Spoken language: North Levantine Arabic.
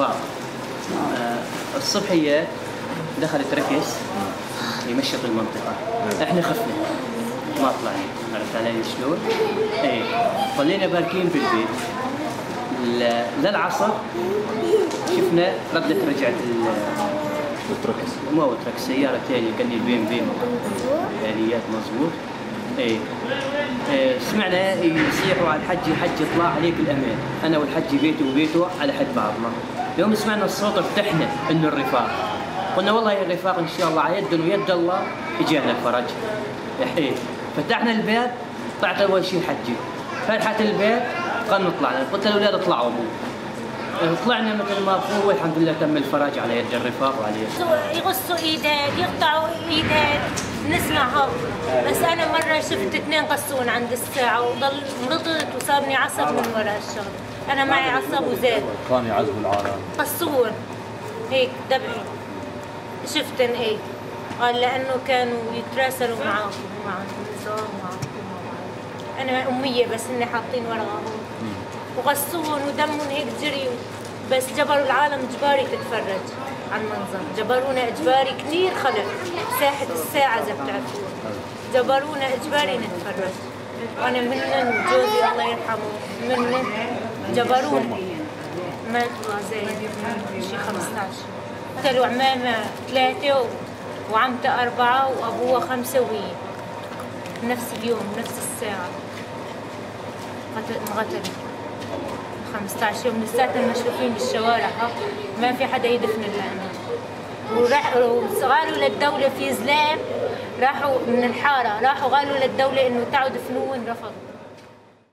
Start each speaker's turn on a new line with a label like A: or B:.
A: الرفاق. الصبحية دخلت ركس يمشط المنطقة، احنا خفنا ما طلعنا، عرفت علي شلون؟ ايه ظلينا باركين بالبيت للعصر، شفنا ردت رجعت
B: التركس،
A: ما هو ترك، سيارة ثانية كان البي ام بي آليات مضبوط. ايه سمعنا يصيحوا على الحجي، حجي اطلع عليك الامان، انا والحجي بيتي وبيته على حد بعضنا. يوم سمعنا الصوت ارتحنا انه الرفاق، قلنا والله يا الرفاق ان شاء الله على يد ويد الله اجانا الفرج. ايه فتحنا الباب، طلعت اول شيء الحجي، فتحت الباب قال طلعنا، قلت للاولاد اطلعوا ابوه. طلعنا مثل ما هو الحمد لله تم الفرج على يد الرفاق وعلى يد
C: يغصوا ايدها يقطعوا ايدها نسمعها. بس انا مرة شفت اثنين قصون عند الساعة وضل مرضت وصابني عصب من وراء الشغل، انا معي عصب وزاد.
B: كانوا يعذبوا العالم
C: قصون هيك ذبحي شفتن. ايه قال لانه كانوا يتراسلوا معهم مع النظام مع انا امية بس هن حاطين ورقة هون وغصون ودمهم هيك جري، بس جبروا العالم اجباري تتفرج على المنظر، جبرونا اجباري كثير خلق ساحة الساعة اذا بتعرفوها، جبرونا اجباري نتفرج. وانا منن وجوزي الله يرحمه منن جبرونا، ماتوا زي شي 15، قتلوا عمامه 3 وعمته 4 وابوها 5 وهي نفس اليوم نفس الساعة انقتلوا 15 يوم لساتنا مشلوفين بالشوارع، ما في حدا يدفن الا انا. وراحوا قالوا للدولة في زلام راحوا من الحارة، راحوا قالوا للدولة انه تعوا دفنوهم، رفضوا.